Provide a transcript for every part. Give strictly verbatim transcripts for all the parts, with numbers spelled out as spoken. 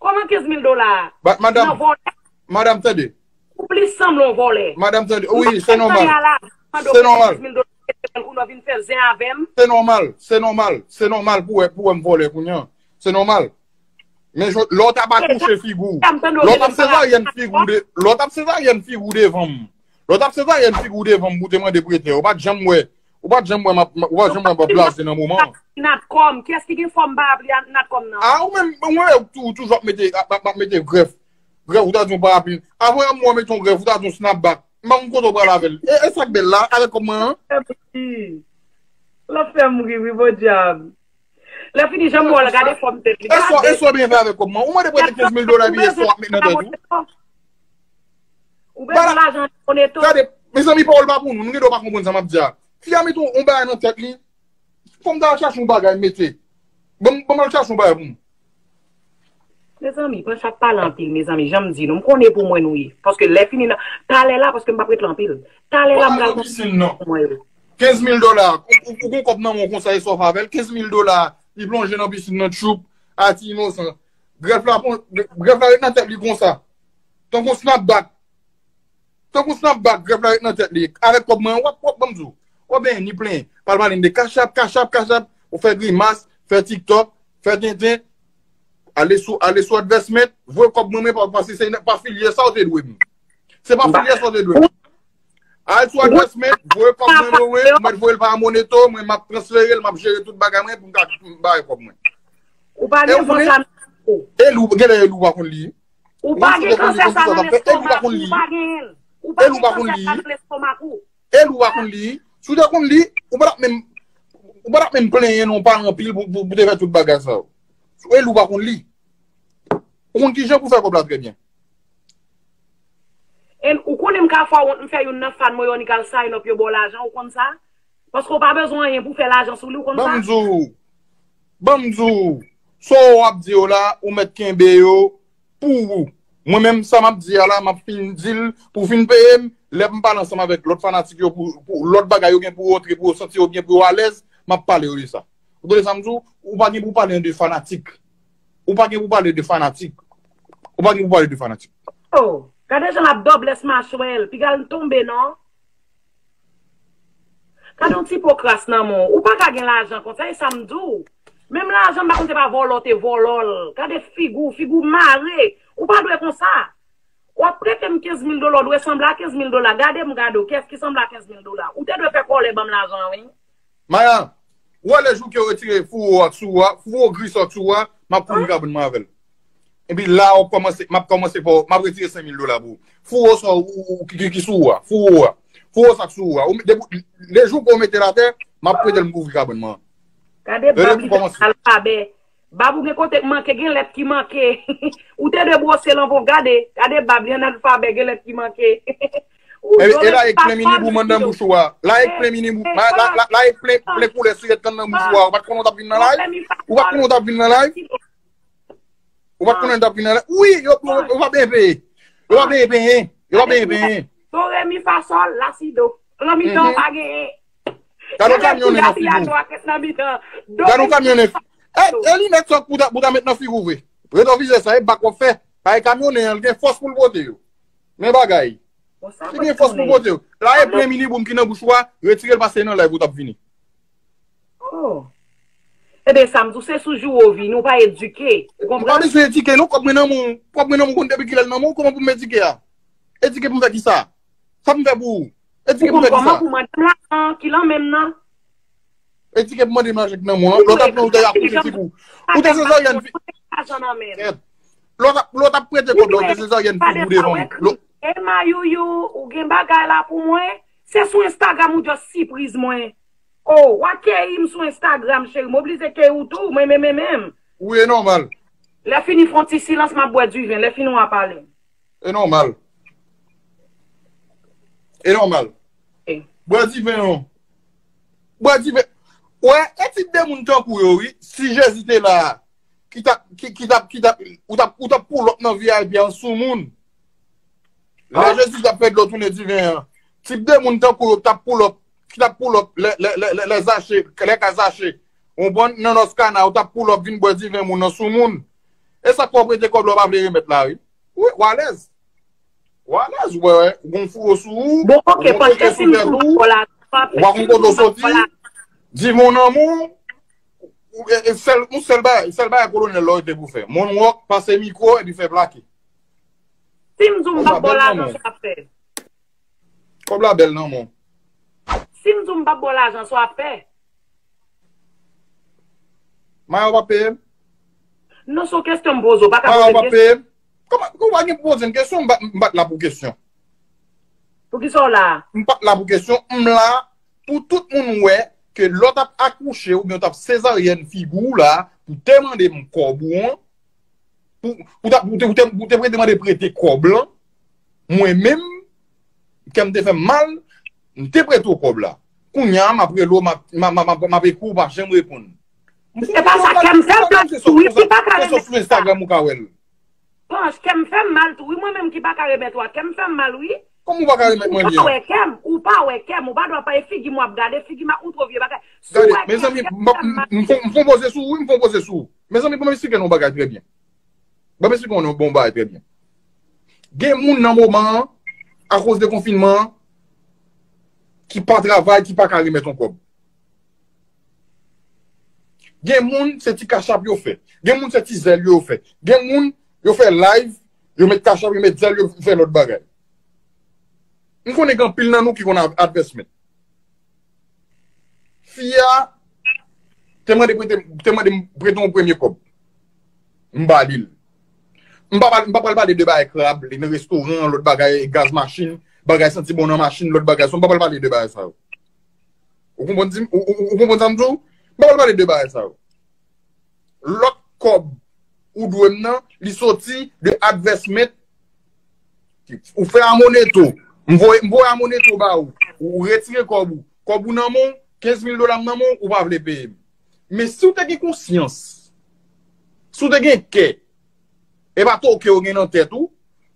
Kòman kenz mil dola? Ba- Madam, Nan vòlè. Madam, tande. Ou plis sanble yon vòlè. Madam, tande. Wi, se nòmal. Mande Se w nòmal. Kenz mil dola, kounye w vin fè zen avè m. Se nòmal. Se nòmal. Se nòmal pou wè, pou wè m vòlè kounye a. Se nòmal. Men jò- lè w t ap akouche figi w. Lè w t ap sezaryèn figi w de, lè w t ap sezaryèn figi w devan m. Lè w t ap sezaryèn figi w devan m pou te mande prete. Ou pa t janm wè. Ou pa t janm wè m ap, ou pa t janm wè m ap blaze nan moman an. Natcom, kiyès ki gen fòm pa apli Natcom nan? A, ou menm, ou menm, ou tou, ou toujou ap mete, ap, ap, ap mete grèf. Grèf, ou ta di yon parapli. Apre yon mwa, mete yon grèf, ou ta di yon snapback. M pa konn kote w pral avè l. E, e sa k bèl la, avèk kòb mwen an. Lè fè m ri, wi, bon dyab. Lè fini, jan m wè l, gade fòm tèt li. E sa, e sa w byen fè avèk kòb mwen. Ou mande prete kenz mil dola, epi e sa w ap met nan tèt ou. Ou bezwen lajan Moneto. Gade, mezanmi, pawòl pa pou nou. Nou gen dwa pa konprann sa m ap di a. Fi a mete yon, yon bagay nan tèt li. Fò m ta al chache yon bagay mete. Ban m, ban m al chache yon bagay pou m. Mezanmi, Panch ap pale anpil, mezanmi. Jan m di nou, m konnen pou mwen nou ye. Paske lè fini nan, talè la, paske m p ap ret la anpil. Talè la, m pral nan pisin nan. Kenz mil dola. Ou, ou, ou gon kòb nan men w konsa, e sa w fè avè l. Kenz mil dola. Li plonje nan pisin nan, tchoup. Ati inosan. Grèf la, pon- grèf la ret nan tèt li konsa. Tankou snapback. Tankou snapback, grèf la ret nan tèt li. Avèk kòb mwen, w ap, w ap ban m di w. W ap benyen ni plenyen. Pral pale m de Cash App, Cash App, Cash App. Ou fè grimas, fè TikTok, fè tenten. Ale sou, ale sou advèsmèt, voye kòb mwen, men pa, paske se pa filye sa w te dwe m. Se pa filye sa w te dwe m. Al sou advèsmèt, voye kòb mwen, mwen, mwen, mwen voye l pa Moneto, mwen, m ap transfere l, m ap jere tout bagay mwen pou m ka bay kòb mwen. Ou pa gen fòs a. Eli, genlè Eli w pa konn li. Ou pa gen kansè sa nan lestomak ou, ou pa genyen l. Ou pa gen kansè sa nan lestomak ou. Eli w pa konn li. Si w te konn li, ou pa t ap menm, ou pa t ap menm plenyen non pa anpil pou, pou, pou te fè tout bagay sa yo. Eli w pa konn li. Ou konn kijan pou fè kòb la trè byen. E ou konnen m ka fè w wont, m fè youn nan fan mwen yo, ni k al sign up, yo ba w lajan, ou konn sa? Paske w pa bezwen anyen pou w fè lajan sou li, ou konn sa? Ban m di w. Ban m di w. Sa w ap di yo la, ou mèt kenbe yo pou ou. Mwen menm, sa m ap di a la, m ap fin di l pou w fin peye m. Lè m pale ansanm avèk lòt fanatik yo, pou, pou lòt bagay yo gen pou yo antre, pou yo santi yo byen, pou yo alèz, m ap pale yo de sa. Ou tande sa m di w? Ou pa gen pou w pale de fanatik. Ou pa gen pou w pale de fanatik. Ou pa gen pou w pale de fanatik. Oh, gade jan l ap dobles machwè l. Piga l tonbe non. Gade yon ti po kras nan men w. Ou pa ka gen lajan konsa, e sa m di w. Menm lajan m pa konn se pa vòlò te vòlò l. Gade figi w, figi w mare. Ou pa dwe konsa. W ap prete m kenz mil dola, w dwe sanble a kenz mil dola. Gade m gade w, kiyès ki sanble a kenz mil dola? Ou te dwe fè kòlè ban m lajan an, wi. Maya, ou wè lè jou ke yo retire fouwo ak sou a, fouwo gri sa ak sou a, m ap kouri kabann mwen avè l. Epi la, w ap kòmanse, m ap kòmanse fè w, m ap retire senk mil dola pou ou. Fouwo sa ou, ou, ou, ki, ki, ki sou ou a, fouwo a. Fouwo sa k sou ou a. Ou, depi, le jou ke w mete l atè, m ap prete l m kouvri kabann mwen. Gade bab li fè alfabè. Bab ou gen kote k manke, gen lèt ki manke. Ou te dwe bwose l anvan w gade. Gade bab li analfabè, gen lèt ki manke. E la e k plen mini bou nan bouch ou a. La e k plen mini bou. La, la, la, la e k plen, plen koulè sirèt nan bouch ou a. Ou pa t konnen w t ap vin nan live? Ou pa t konnen w t ap vin nan live? Ou pa t konnen w t ap vin nan live? Wi, yo, yo, yo pa benyen peye. Yo pa benyen peye. Yo pa benyen peye. Do, re, mi, fa, sòl, la, si, do. Nan mitan, pa genyen. Gade yon kamyonnen nan figi w. Gade yon kamyonnen. E, e linèt sa pou ta, pou ta met nan figi w vre. Retwovize sa, e bak w ap fè. Paske kamyonnen an, l gen fòs pou l pote yo. Men bagay. Li gen fòs pou pote yo. La e plen mini boum ki nan bouch ou a, retire l pase nan live ou t ap vini. Oh. Ebyen, sa m di w, se sou jou ou vini, ou pa edike. Ou konprann? M pa bezwen edike, non, kòb mwen nan men w. Kòb mwen nan men w, ou konn depi kilè l nan men w, kòman pou m edike a? Edike pou m fè kisa? Sa pou m fè pou ou? Edike pou m fè kisa? Ou konn kòman pou mande m lajan ki lan men m nan? Edike pou mande m lajan ki nan men w, non? Lè w t ap pran ou te akouche figi w. Ou te sezaryèn fi. Lè w t ap, lè w t ap prete kòb la, ou te sezaryèn figi w devan mwen. E Mayouyou, ou gen bagay la pou mwen? Se sou Instagram ou just sipriz mwen. Oh, w a keyi m sou Instagram, cheri. M oblije keyi w tou, mwen menm, menm, menm. Wi, e nòmal. Lè fini, fè yon ti silans, m ap bwè diven. Lè fini, w a pale. E nòmal. E nòmal. Bwè diven, non. Bwè diven. Wè, e tip de moun tankou yo, wi. Si Jezi te la, ki t ap, ki, ki t ap, ki t ap, ou t ap, ou t ap pull up nan V I P an sou moun. Lè Jezi t ap fè dlo tounen diven an, tip de moun tankou yo t ap pull up, ki t ap pull up lè, lè, lè, lè, lè Zache, lè ka Zache. Ou konprann? Nan Nòs Kana, yo t ap pull up vin bwè diven moun nan sou moun. E sa k fè w prete kòb la, w pa vle remèt la, wi. Wi, w alèz. W alèz, w wè, w gon fouwo sou ou, bon, ok, w gon keke sou tèt ou, w pa konn kote w soti, diven w nan men w, e, e sèl, yon sèl bagay, sèl bagay kolonèl la w te pou fè. Moonwalk, pase mikwo, epi fè plake. Si m di w m p ap ba w lajan, sa w ap fè? Kòb la bèl nan men w. Si m di w m p ap ba w lajan, sa w ap fè? Maya, w p ap peye m? Non, se yon kesyon m poze w, pa ka poze m kesyon. Maya, w p ap peye m? Kòman, ou pa gen pou poze m kesyon, m pa, m pa t la pou kesyon. Poukisa w la a? M pa t la pou kesyon, m la pou tout moun wè ke lè w t ap akouche oubyen w t ap sezaryèn figi w la, pou te mande m kòb ou an, pou, pou ta, pou te, pou te, pou te prete, mande prete kòb lan, mwen menm, Kè m te fè m mal, m te prete w kòb la. Kounye a, m ap rele w, m ap, m ap, m ap, m ap, m ap ekri w, ou pa janm reponn. M fè w Se pa sa, kè m fè m mal tou wi, ki pa ka remèt sou Instagram ou ka wè l. Panch, kè m fè m mal tou wi, mwen menm ki pa ka remèt ou a, kè m fè m mal wi. Kòman ou pa ka remèt mwen li an? Ou pa wè kè m, ou pa wè kè m, ou pa dwe pa e figi m w ap gade, figi m a ou twò vye bagay. Si w Gade, wè kè m, mezanmi, kè m m, fè m m, mal. m, m fon, m fon poze sou ou wi, m fon poze sou ou. Mezanmi, ban m esplike nou yon bagay trè byen. Ban m esplike nou yon bon bagay trè byen. Gen moun nan moman an, akoz de konfinman an, ki pa travay, ki pa ka remèt yon kòb. Gen moun, se ti kachap yo fè. Gen moun, se ti zèl yo fè. Gen moun, yo fè live, yo met kachap, yo met zèl, yo fè lòt bagay. M konnen gen anpil nan nou ki konn advèsman. Fi a te mande prete, te mande m prete yon premye kòb. M ba li l. M pa, m pa pral pale de bagay krab, li nan restoran, lòt bagay, gaz machin, bagay santi bon nan machin, lòt bagay. So, m pa pral pale de bagay sa yo. Ou konprann di m? Ou, ou, ou konprann sa m di w? M pa pral pale de bagay sa yo. Lòt kòb ou dwe m nan, li soti de advèsman. Ou fè amoneto. M voye, m voye amoneto ba ou. Ou retire kòb ou. Kòb ou nan men w, kenz mil dola m nan men w, ou pa vle peye m. Men si w te gen konsyans, si w te gen kè, e pa toke w gen nan tèt ou,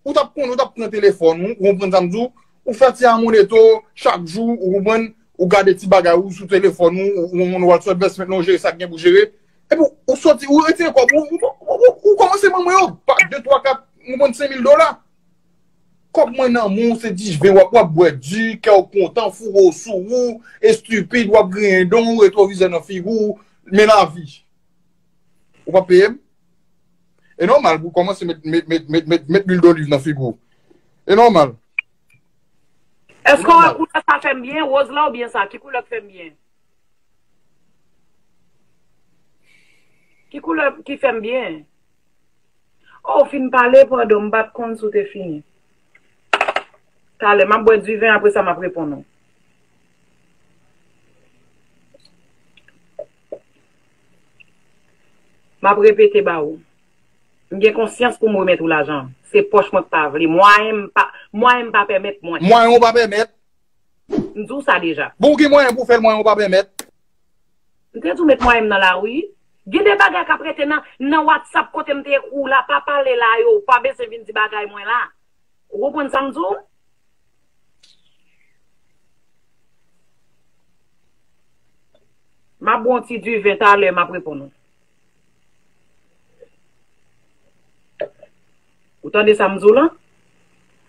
ou t ap konnen, ou t ap pran telefòn ou, ou konprann sa m di w, ou fè ti amoneto chak jou, ou konprann, ou gade ti bagay ou sou telefòn ou, ou, ou, ou al sou advèsman lan, ou jere sa k gen pou jere. Epi ou soti, ou retire kòb ou, ou, ou, ou, ou kòmanse manman yo, pa de, twa, kat, ou konn senk mil dola. Kòb mwen nan men w, se diven w ap, w ap bwè di, kè w kontan, foure w sou ou, estipid, w ap griyen dan w, retwovizè nan figi w, men lavi. Ou p ap peye m? E nòmal pou w kòmanse met, met, met, met, met, met lwil doliv nan figi w. E nòmal. Èske w wè koulè sa fè m byen, woz la oubyen sa? Ki koulè k fè m byen? Ki koulè ki fè m byen? O, w fin pale, padon, m pa t konn si w te fini. Talè, m ap bwè diven, apre sa m ap reponn ou. M ap repete ba ou. M gen konsyans pou m remèt ou lajan. Se pòch mwen k pa vle. Mwayen m pa, mwayen m pa pèmèt mwen. Mwayen w pa pèmèt? M di w sa deja. Bon, ou gen mwayen pou w fè l, mwayen w pa pèmèt? M te di w met mwayen m nan lari. Gen de bagay k ap rete nan, nan WhatsApp kote m te ekri w la, pa pale la yo, ou pa bezwen vin di bagay mwen la. Ou konprann sa m di w? M ap bwè yon ti diven, talè m ap reponn ou. Ou tande sa m di w lan?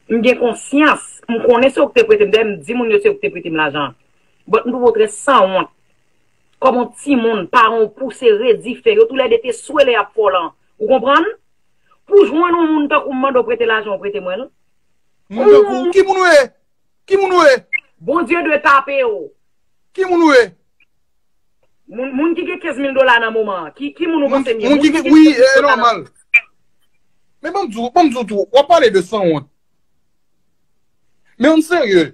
M gen konsyans. M konnen se ou ki te prete m. Dayè, m di moun yo se ou ki te prete m lajan an. But m twouve w trè sanwont. Kòm yon timoun, paran w pouse redi fè. Yo toulède te swe lè y ap fè w lan. Ou konprann? Pou w jwenn yon moun tankou m mande w prete lajan, w prete mwen l. Moun tankou w? Ki moun ou ye? Ki moun ou ye? Bondye dwe tape w. Ki moun ou ye? Moun, moun ki gen kenz mil dola nan moman an. Ki, ki moun ou panse m ye? Moun ki gen, wi, e nòmal. Men ban m di w, ban m di w tou, w ap pale de sanwont. Men ann serye.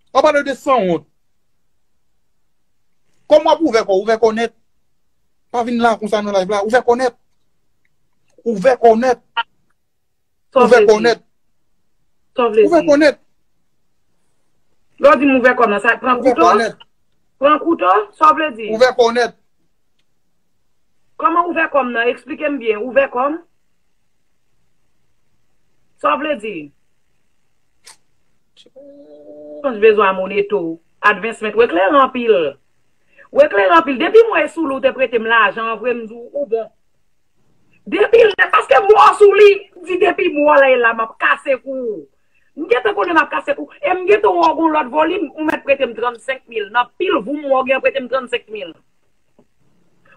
W ap pale de sanwont. Kòm w ap ouvè kò w, ouvè kò nèt. Pa vin la konsa nan live la, ouvè kò nèt. Ouvè kò nèt. Sa w vle di? Ouvè kò nèt. Sa w vle di? Ouvè kò nèt. Lè w di m ouvè kò m nan, sa pran kouto? Ouvè kò nèt. Pran kouto? Sa w vle di? Ouvè kò nèt. Kòman ouvè kò m nan? Eksplike m byen. Ouvè kò m? Sa w vle di? Panch bezwen amoneto. Advancement. Ou eklere anpil. Ou eklere anpil. Depi m wè e sou li w te prete m lajan an vre, m di w, ou bon. Depi lè, paske m wè w sou li, di depi m wè w la, e la m ap kase kou w. M gentan konnen m ap kase kou w. E m gentan wè w gon lòt volim, ou mèt prete m trannsenk mil. Nan pil voum m wè w gen prete m trannsenk mil.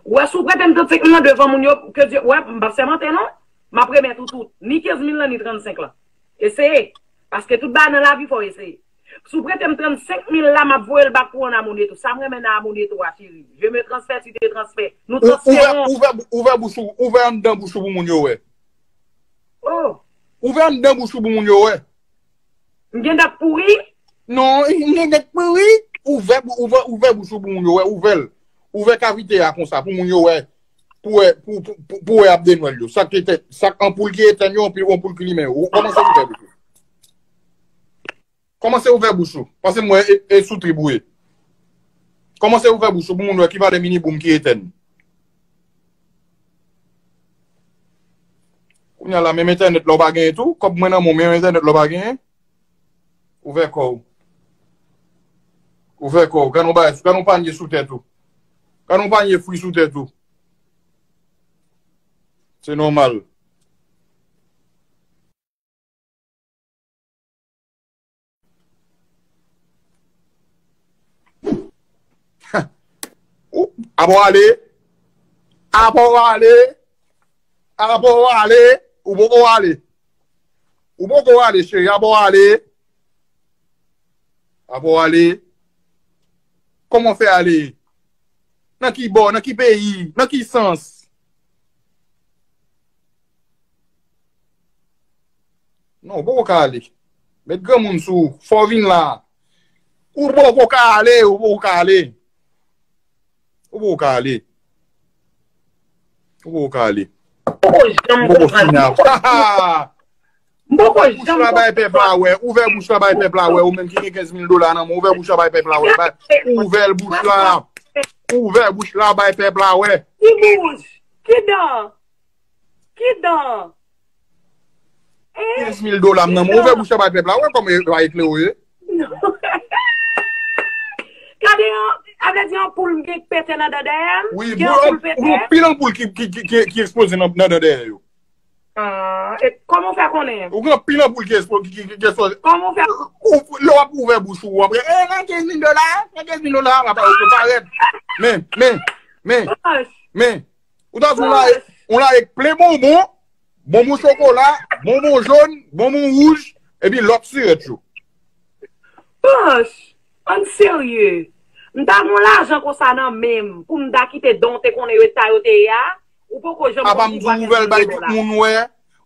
Ou wè si w prete m trannsenk mil lan devan moun yo, ke Dye, wè, m p ap sèmante non. M ap remèt ou tout. Ni kenz mil lan, ni trannsenk lan. Eseye. Paske tout bagay nan lavi fò w eseye. Si w prete m trannsenk mil la, m ap voye l back pou w an amoneto. Sa m renmen nan amoneto a, cheri. Je me transfère, tu te transfères. Nou transfere w. Ouvè, ouvè, ouvè bouch ou, ouvè anndan bouch ou pou moun yo wè. Oh. Ouvè anndan bouch ou pou moun yo wè. M gen dat pouri? Non, m gen dat pouri. Ouvè, ouvè, ouvè bouch ou pou moun yo wè, ouvè l. Ouvè kavite a konsa pou moun yo wè. Pou wè, pou, pou, pou, pou wè ap denwèl yo. Sa k etèn, sa k anpoul ki etèn yo, anpil anpoul ki limen yo. Ou kòmanse ouvè bouch ou. Kòmanse ouvè bouch ou. Paske m wè e, e sou trip ou ye. Kòmanse ouvè bouch ou pou moun wè ki valè mini boom ki etèn. Kounye a la, menm entènèt la w pa genyen tou. Kòb mwen nan men w, menm entènèt la w pa genyen. Ouvè kò w. Ouvè kò w. Gad yon bagay, gad yon panye sou tèt ou. Gad yon panye fwi sou tèt ou. Se nòmal. Ou, apa w ale? Apa w ale? Apa w ale? Ou poko ale. Ou poko ale, cheri. Apa w ale? Apa w ale? Kòman w fè ale? Nan ki bò? Nan ki peyi? Nan ki sans? Non, ou poko ka ale. Met granmoun sou ou. Fò w vin la. Ou poko ka ale, ou poko ka ale. Ou poko ka ale. Ou poko ka ale. M poko janm konprann. M poko janm konprann. Ouvè bouch la, bay pèp la wè. Ouvè bouch la, bay pèp la wè. Ou menm ki gen kenz mil dola nan men w, ouvè bouch la, bay pèp la wè. Ouvè l bouch la. Ouvè bouch la, bay pèp la wè. Ki bouch? Ki dan? Ki dan? Kenz mil dola m nan men w, ouvè bouch la, bay pèp la wè kòman e, e klere w ye. Gade yon, sa vle di yon poul gen pete nan dan dèyè l? Wi, gen yon poul pete. Ou gen anpil anpoul ki, ki, ki, ki, ki eksploze nan, nan dan dèyè yo. Ah, e kòman w fè konnen? Ou gen anpil anpoul ki eksploze, ki, ki, ki, ki eksploze. Kòman w fè? Ou, lè w ap ouvè bouch ou, w ap, eh, nan kenz mil dola, nan kenz mil dola, w ap, w ap parèt. Men, men, men, men. Ou ta di yon la, yon la ek plen bonbon, bonbon chokola, bonbon jòn, bonbon wouj, epi lòt sirèt yo. Panch, ann serye. M ta gen yon lajan konsa nan men m, pou m ta kite dan w te konnen yo ta yo te ye a, ou poko janm konn pouvwa kenz mil dola. Apa m di w ouvè l bay tout moun wè,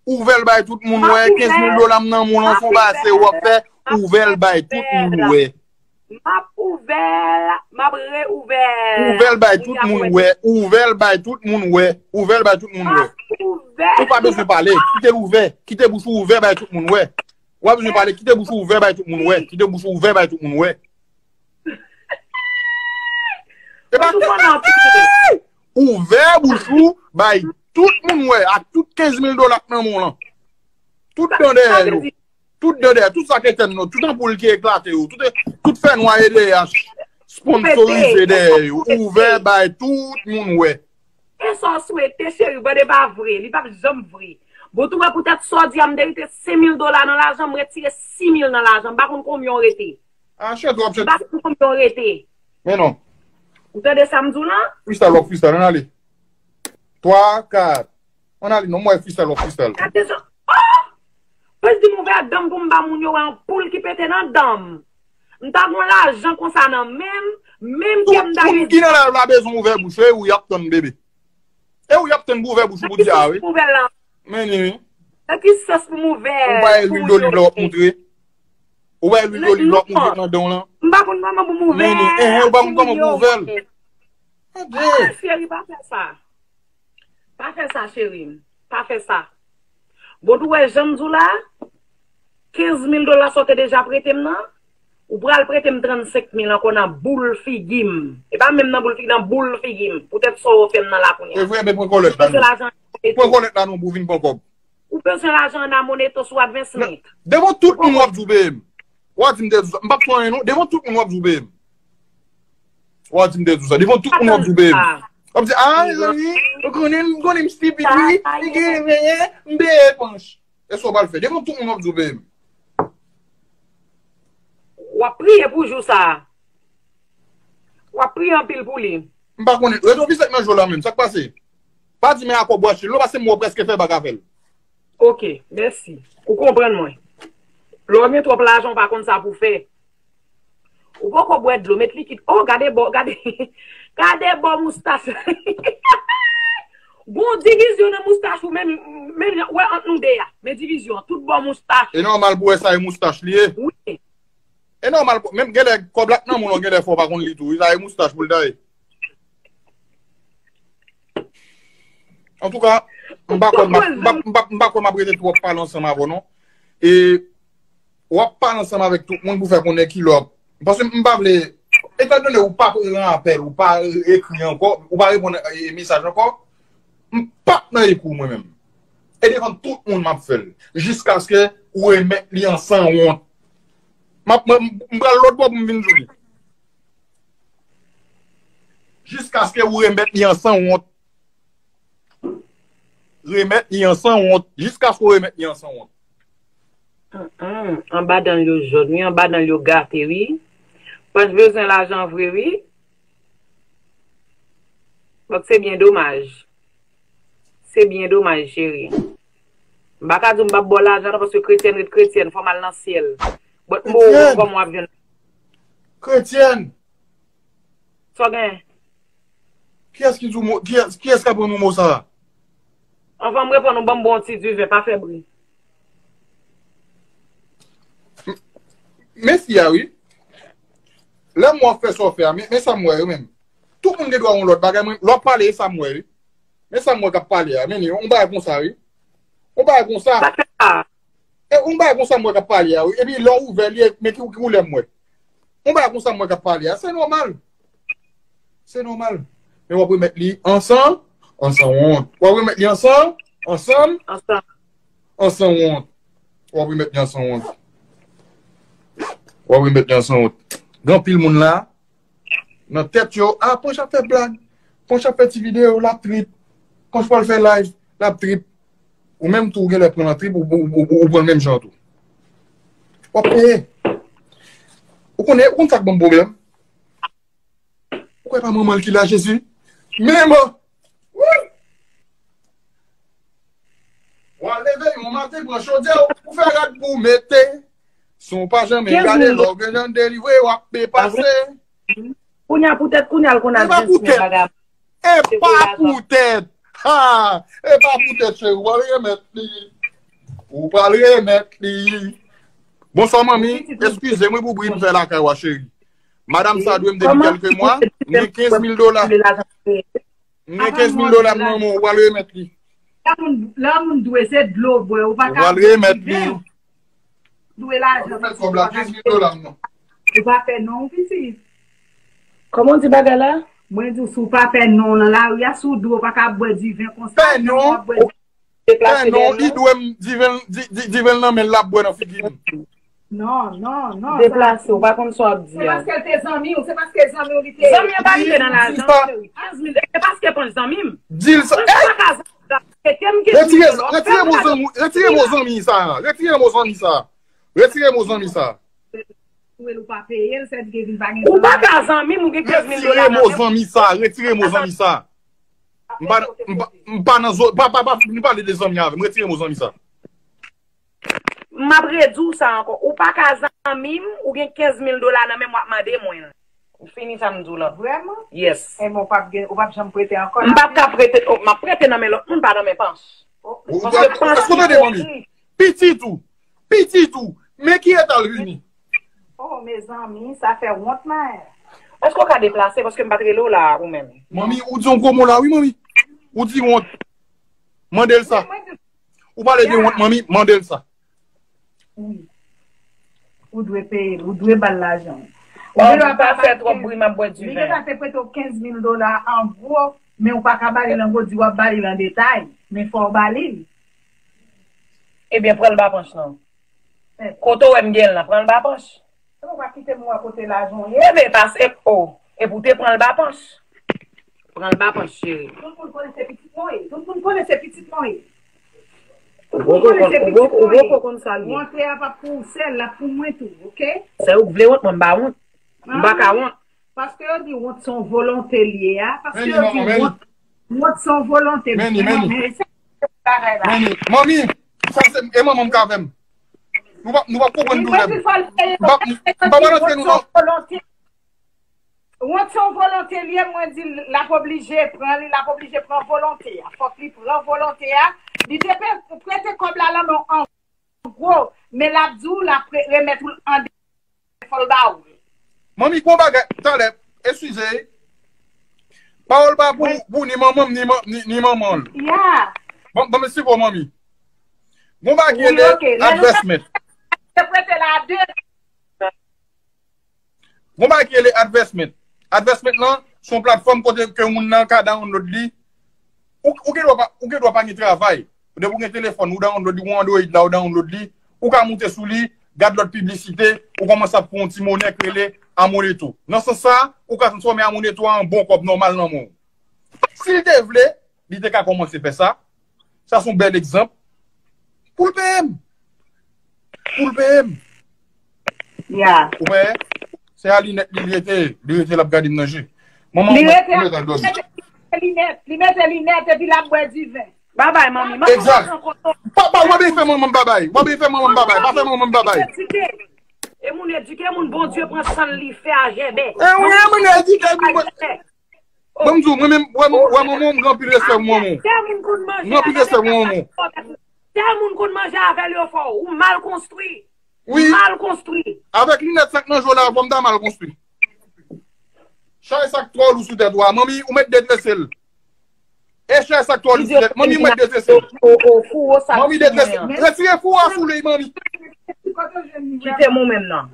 ouvè l bay tout moun wè, kenz mil dola m nan men w lan, se yon bagay serye w ap fè, ouvè l bay tout moun wè. M ap ouvè l, m ap reouvè l. Ouvè l bay tout moun wè. Ouvè l bay tout moun wè. Ouvè l bay tout moun wè. M ap ouvè. Ou pa bezwen pale. Kite l ouvè. Kite bouch ou ouvè bay tout moun wè. Ou pa bezwen pale. Kite bouch ou ouvè bay tout moun wè. Kite bouch ou ouvè bay tout moun wè. E pa tete! Ouvè bouch ou bay tout moun wè. Ak tout kenz mil dola k nan men w lan. Tout dan dèyè yo. Tout dan dèyè, tout sa k etèn yo, tout anpoul ki eklate yo, tout, tout fènwa E D H sponsorize dèyè yo, ouvè bay tout moun wè. E sa w swete, cheri, bòde pa vre, li p ap janm vre. Bon, tou wè poutèt sa w di a, m te kite senk mil dola nan lajan, m retire sis mil nan lajan, m pa konn konbyen w rete. A, chè twòp, chè. M pa konn konbyen w rete. Men non. Ou tande sa m di w lan? Freestyle, w ap freestyle, ann ale. Twa, kat. Ann ale non, m wè freestyle, w ap freestyle. Gade sa. Oh! Mwen di m ouvè dan m pou m ba moun yo wè anpoul ki pete nan dan m. M ta gen yon lajan konsa nan men m, menm ke m ta gen. Tout moun ki nan live la bezwen ouvè bouch yo, e ou y ap tann, bebe. E ou y ap tann pou ouvè bouch ou pou di a wi. Nan ki sans pou m ouvè l lan? Men ni wi. Nan ki sans pou m ouvè l pou moun yo wè? Ou pa e lwil doliv la w ap moutre? Ou pa e lwil doliv la w ap moutre nan dan w lan? M pa konn kòman pou m ouvè l. Men ni, enhen, ou pa konn kòman pou ouvè l. Adje. Ah, cheri, pa fè sa. Pa fè sa, cheri m. Pa fè sa. Bon, tou wè, jan m di w la, kenz mil dola sa w te deja prete m nan, ou pral prete m trannsenk mil ankò nan boul figi m. E pa menm nan boul figi, nan boul figi m. Poutèt sa w fè m nan la kounye a. E vre, men pran kòlèt la non. Pran kòlèt la non pou w vin pran kòb. Ou bezwen lajan an a Moneto sou Advance Mint. Devan tout moun w ap di w peye m. W a di m te di w sa. M p ap fè anyen non. Devan tout moun w ap di w peye m. W a di m te di w sa. Devan tout moun w ap di w peye m. W ap di, ah, mezanmi, ou konnen, m konnen m stipid, wi. M gen anyen, m peye panch. E sa w pral fè. Devan tout moun w ap di w peye m. W ap priye pou jou sa a. W ap priye anpil pou li. M pa konnen. Retwovizè k nan je w la menm. Sa k pase? Pa di men akò bwachil non, paske m wè w prèske fè bak avè l. Oke, mèsi. Ou konprann mwen. Lè w gen twòp lajan, w pa konn sa pou w fè. Ou poko bwè dlo, met likid. Oh, gade bò, gade, gade bò moustach. Gon divizyon nan moustach ou menm, menm jan, wè ant nou de a. Men divizyon, tout bò moustach. E nòmal pou wè sa e moustach li ye. Wi. E nòmal, menm genlè kòb la k nan men w lan, genlè fò w pa konn li tou wi, sa e moustach pou l ta ye. Antouka, m pa kwè m ap, m pa, m pa, m pa kwè m ap rete twòp pale ansanm avè w non. E w ap pale ansanm avèk tout moun pou fè konnen kilè w ap. Paske m pa vle, etandone ou pa pran apèl, ou pa ekri ankò, ou pa reponn e, mesaj ankò, m p ap nan ekou mwen menm. E devan tout moun m ap fè l. Jiskaske ou remèt li an sanwont. M ap, mwen, m pral lòt bò pou m vin di w li. Jiskaske ou remèt li an sanwont. Remèt li an sanwont. Jiskaske ou remèt li an sanwont. Anba dan l yo jòn, wi, anba dan l yo gate, wi. Panch bezwen lajan vre, wi. Donk, se byen domaj. Se byen domaj, cheri. M pa ka di w m p ap ba w lajan, non, paske kretyèn ret kretyèn, fò m al nan syèl. But m ba w kòman w ap jwenn. Kretyèn! Sa w gen? Kiyès ki di w mo, kiyès, kiyès k ap rann ou mo sa a? Anvan m reponn ou, ban m ba w yon ti diven, pa fè bri. Men fi a, wi. Lè m wè w ap fè sa w fè a, men, men sa m wè, wi, menm. Tout moun gen dwa yon lòt bagay, mwen, lè w ap pale, e sa m wè, wi. Men sa m wè k ap pale a, men yon bagay konsa, wi. Yon bagay konsa. Sa fè sa. E yon bagay konsa m wè k ap pale a, wi. Epi lè w ouvè li, men ki, ki koulè m wè. Yon bagay konsa m wè k ap pale a, se nòmal. Se nòmal. Men w ap remèt li an san, an sanwont. W ap remèt li an san, an san, an sanwont. W ap remèt li an sanwont. W ap remèt li an sanwont. Gen anpil moun la, nan tèt yo, a, Panch ap fè blag. Panch ap fè ti videyo, l ap trip. Panch pral fè live, l ap trip. Ou menm tou, ou genlè pran nan trip, ou, ou, ou, ou pran l menm jan tou. W ap peye. Ou konnen, ou konn sa k ban m pwoblèm? Ou kwè pa manman l ki la, Jezi? Men mò! Wi! W a leve yon maten, pran chodyè, ou fè rad pou w mete. San w pa janmen gade, lè w gen jan delivre, w ap byen pase. Kounye a poutèt, kounye a l konn al jwenn bagay. E pa poutèt. Ha! E pa poutèt, cheri. Ou pral remèt li. Ou pral remèt li. Bonswa, manmi. Eskize m, wi, pou bri m fè lakay ou a, cheri. Madanm sa dwe m depi kèlke mwa. M gen kenz mil dola. M gen kenz mil dola m nan men w, ou pral remèt li. Lè moun dwe, se dlo bwè. Ou pa ka. Ou pral remèt li. Dwe lajan. Ou pa fè non, pitit. Kòman w di bagay la? Mwen di w, si w pa fè non nan lari a, si w dwe, w pa ka bwè diven konsa. Fè non. Fè non, li dwe m diven, diven nan men l, l ap bwè nan figi m. Non, non, non. Deplase, ou pa konn sa w ap di a. Se paske l te zanmi w, se paske zanmi w li te ye. Zanmi an pa rive nan lajan, cheri. Kenz mil, se paske Panch zanmi m. Di l sa. Panch pa ka zanmi m. Retire, retire mo zanmi, retire mo zanmi sa. Retire mo zanmi sa. Retire mo zanmi sa. Ou pa ka zanmi m, ou gen kenz mil dola nan men w. Retire mo zanmi sa, retire mo zanmi sa. M pa, m pa, m pa nan zo, pa, pa, pa vin pale de zanmi avè m, retire mo zanmi sa. M ap redi w sa ankò. Ou pa ka zanmi m, ou gen kenz mil dola nan men m, w ap mande mwen. Ou fini sa m di w la. Vrèman? Yes. Enben, ou p ap gen, ou p ap janm prete ankò? M p ap ka prete, oh, m ap prete nan men lòt moun, pa nan men Panch. Paske Panch ipokrit. Pitit ou, pitit ou, men ki eta l vini. Oh, mezanmi, sa fè wont, Mael. Èske w ka deplase? Paske m pa t rele w la, ou menm. Manmi, ou di yon gwo mo la, wi, manmi. Ou di wont. Mande l sa. Ou pale de wont, manmi, mande l sa. Wi. Ou dwe peye l, ou dwe ba l lajan w. Ou genlè pa fè twòp bri, m ap bwè diven. Li gentan te prete w kenz mil dola an gwo, men ou pa ka ba li l an gwo, di w ap ba li l an detay. Men fò w ba li l. Ebyen, pran l ba Panch lan. Kote w wè m gen l lan, pran l ba Panch. Ou pa kite m wè kote lajan w ye. Enben, pase, oh, epi w te pran l ba Panch. Pran l ba Panch, cheri. Tout moun konnen se pitit mwen ye. Tout moun konnen se pitit mwen ye. Tout moun konnen se pitit mwen ye. Wonte a p ap pou ou sèl, l ap pou mwen tou, oke? Sè ou k vle wont, mwen m pa wont. M pa ka wont. Paske yo di wont se yon volonte l ye a. Paske yo di wont, wont se yon volonte. Men li, men li. Men li. Manmi, sa se, e manman m k avè m. Nou p ap, nou p ap konprann tou lè m. M p ap, m p ap antre nou nan. Wont se yon volonte l ye, mwen di l ap oblije pran li, l ap oblije pran volonte a. Fòk li pran volonte a. Li te pe-, prete kòb la nan men w an gwo, men l ap di w l ap re-, remèt ou l an de, fò l ba ou l. Manmi, gon bagay, talè, eskize, wi. Pawòl pa pou, pou ni manman m, ni, ni, ni manman l. Ya. Bon, bon, mèsi pou manmi. Gon bagay ki rele advèsman. te prete la de. Gon bagay ki rele Advertisement. Advertisement lan, se yon platfòm kote ke moun nan ka download li. Ou, ou gen dwa pa, ou gen dwa pa gen travay. Depi ou gen telefòn, ou download li, ou Android la, ou download li. Ou ka moute sou li, gad lòt piblisite, ou kòmanse ap fè yon ti monnen k rele Amoneto. Nan sans sa, ou ka transfòme Amoneto a an bon kòb nòmal nan men w. Si l te vle, li te ka kòmanse fè sa. Sa se yon bèl egzanp. Pou l peye m. Pou l peye m. Ya. Ou wè? Se a linèt li rete. Li rete l ap gade m nan je. Manman, li rete, li rete al dòmi. Li mete linèt, li mete linèt epi l ap bwè diven. Babay, manmi. Manmi, egzak. Pa, pa, w ap fè manman m babay. W ap fè manman m babay. Pa fè manman m babay. Edike. E moun edike, moun Bondye pran san l li fè a jèbè. E moun, e moun edike, moun. Ban m di w, mwen menm, wè, mwen, wè, manman, m gen anpil respè pou manman. Tèl moun konn manje avè l, yo fò. M gen anpil respè pou manman. Tèl moun konn manje avè l, yo fò. Ou mal konstwi. Wi. Mal konstwi. Avèk linèt sa k nan je w la, fò m ta mal konstwi. Chay sa k twò lou sou tèt ou a, manmi, ou mèt detrese l. E chay sa k twò lou sou tèt. Manmi, ou mèt detrese l. Manmi, detrese. Retire fou a sou li, manmi. Kite mwen menm nan.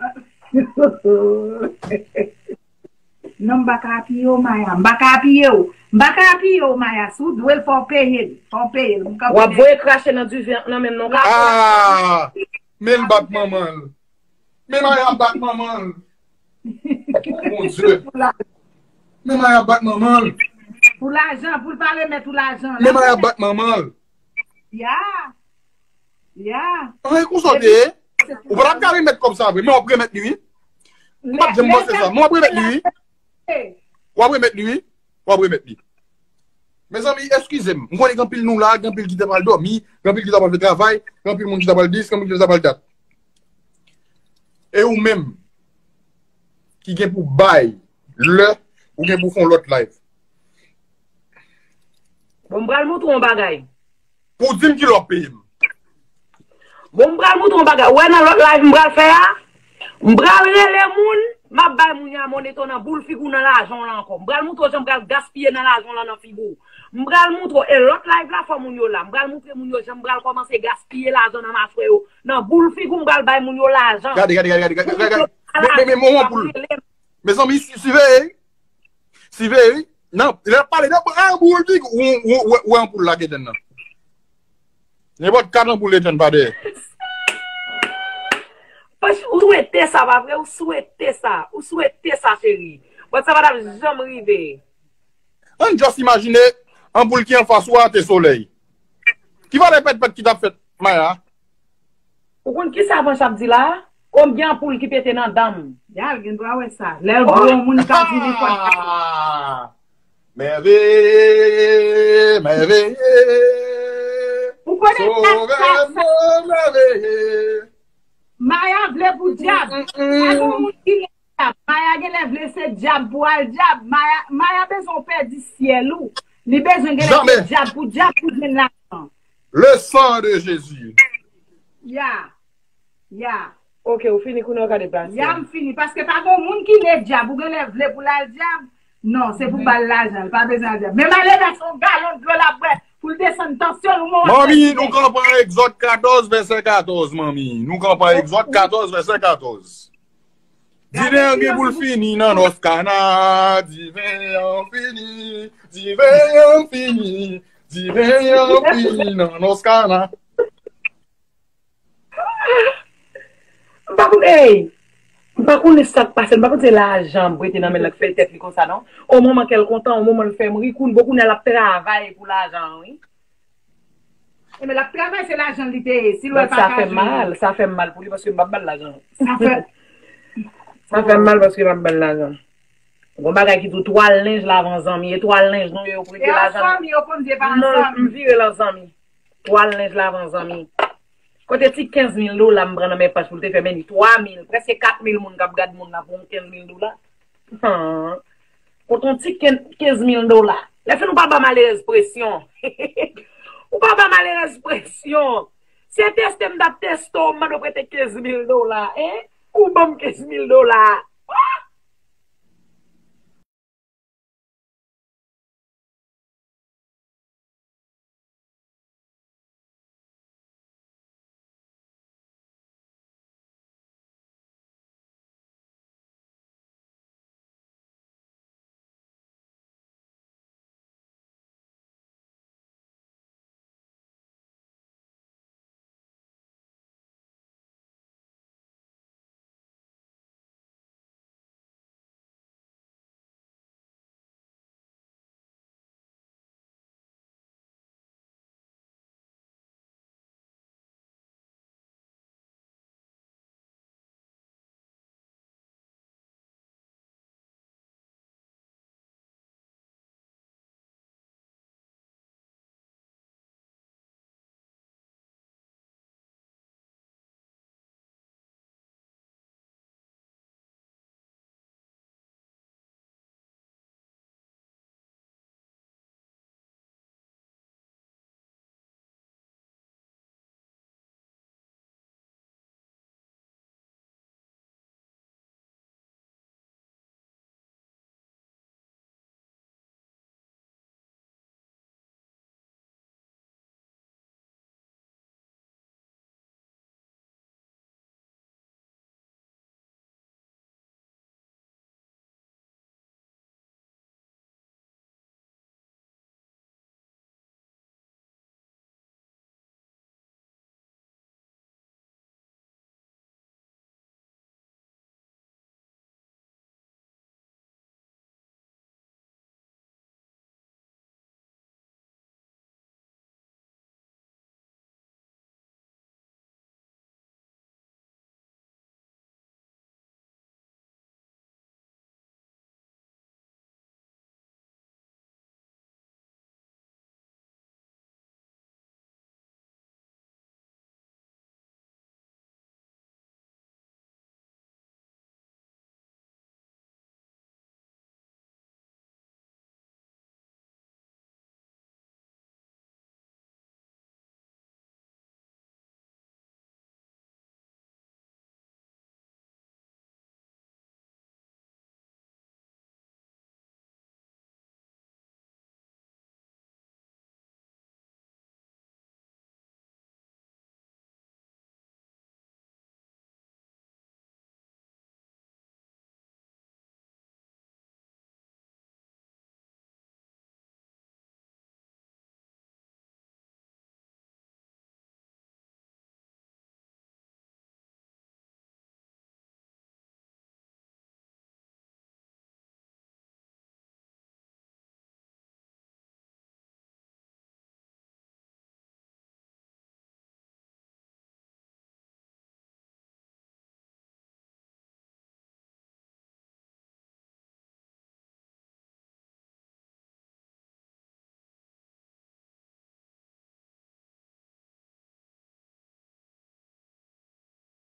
Non, m pa ka apiye w, Maya. M pa ka apiye w. M pa ka apiye w, Maya. Si w dwe l, fò w peye l. Fò w peye l. M kanpe. W ap voye krache nan diven nan menm non ka. Ah! Men l bat manman l. Men Maya bat manman l. Mon Dye. Men Maya bat manman l. Pou lajan, pou l pa remèt ou lajan. Men Maya bat manman l. Ya. Ya. An, e konsa w te ye? Ou pa t ap ka remèt kòb sa vre, men w ap remèt li, wi. M pa t janm panse sa, men w ap remèt li, wi. W ap remèt li, wi. W ap remèt li. Mezanmi, eskize m. M konnen gen anpil nou la, gen anpil ki ta pral dòmi, gen anpil ki ta pral fè travay, gen anpil moun ki ta pral dis, gen anpil ki ta pral dat. E ou menm, ki gen pou bay lè, ou gen pou fè yon lòt live. Bon, m pral montre w yon bagay. Pou w di m kilè w ap peye m. Bon, m pral montre w yon bagay. Ou wè nan lòt live m pral fè a? M pral rele moun, m ap bay moun yo Amoneto nan boul figi w nan lajan w la ankò. M pral montre w jan m pral gaspiye nan lajan w la nan figi w. M pral montre w, e lòt live la fò moun yo la. M pral montre moun yo jan m pral kòmanse gaspiye lajan nan machwè yo. Nan boul figi w m pral bay moun yo lajan. Gade, gade, gade, gade, gade, gade. Men, men, men, men, yon anpoul. Mezanmi, si, siveye. Siveye, wi. Nan, lè l ap pale, nan, ah, boul figi w, ou, ou, ou, ou wè anpoul la k etenn nan. Nenpòt kat anpoul etenn pa dèyè. Panch, ou swete sa, pa vre? Ou swete sa. Ou swete sa, cheri. But sa pa t ap janm rive. Ann just imajine anpoul ki anfas ou a te solèy. Ki valè pèt pèt ki t ap fèt, Maya? Ou konn kisa Panch ap di la? Konbyen anpoul ki pete nan dan m? Ya, l gen dwa wè sa. Lè l vre yon moun k ap di nenpòt bagay. Mève, mève. Ou konnen sa, sa, sa. Maya vle pou dyab. Pa gen moun ki djab. Maya genlè vle se djab pou al djab. Maya, Maya bezwen w pèdi syèl ou. Li bezwen genlè se djab pou djab pou jwenn lajan. Le sang de Jésus. Ya. Ya. Ok, ou fini kounye a, w ka deplase. Ya, m fini. Paske pa gen moun ki ne djab. Ou genlè vle pou l al djab. Non, se pou ba l lajan. L pa bezwen al djab. Men malere a se yon galon dlo l ap bwè pou l desann tansyon l. Ou mò. Manmi, nou kanpe an Egzòd katòz, vèsè katòz, manmi. Nou kanpe an Egzòd katòz, vèsè katòz. Diven an gen pou l fini nan nòs kana. Diven an fini. Diven an fini. Diven an fini nan nòs kana. M pa konn, ey! M pa konnen sa k pase l. M pa konn se lajan m prete nan men l k fè tèt li konsa, non. On moman kè l kontan, on moman l fè m ri. Kounye a l ap travay pou lajan an, wi. Ebyen, l ap travay, se lajan li te ye. Si l wè l pa ka jwenn. Sa fè m mal, sa fè m mal pou li paske m p ap ba l lajan. Sa fè, sa fè m mal paske m p ap ba l lajan. Gon bagay ki di w twal lenj lave an zanmi. E twal lenj nou ye, yo prete lajan. E an zanmi, yo konn di e pa an zanmi. Non, m vire l an zanmi. Twal lenj lave an zanmi. Kote ti kenz mil dola m pran nan men Panch pou l te fè men li twa mil, prèske kat mil moun k ap gad moun nan pou yon kenz mil dola. Han. Kote yon ti ken-, kenz mil dola. Lè fin ou pa ba malerèz presyon. Ou pa ba malerèz presyon. Se teste m t ap teste w, m mande w prete kenz mil dola, en? Ou ban m kenz mil dola.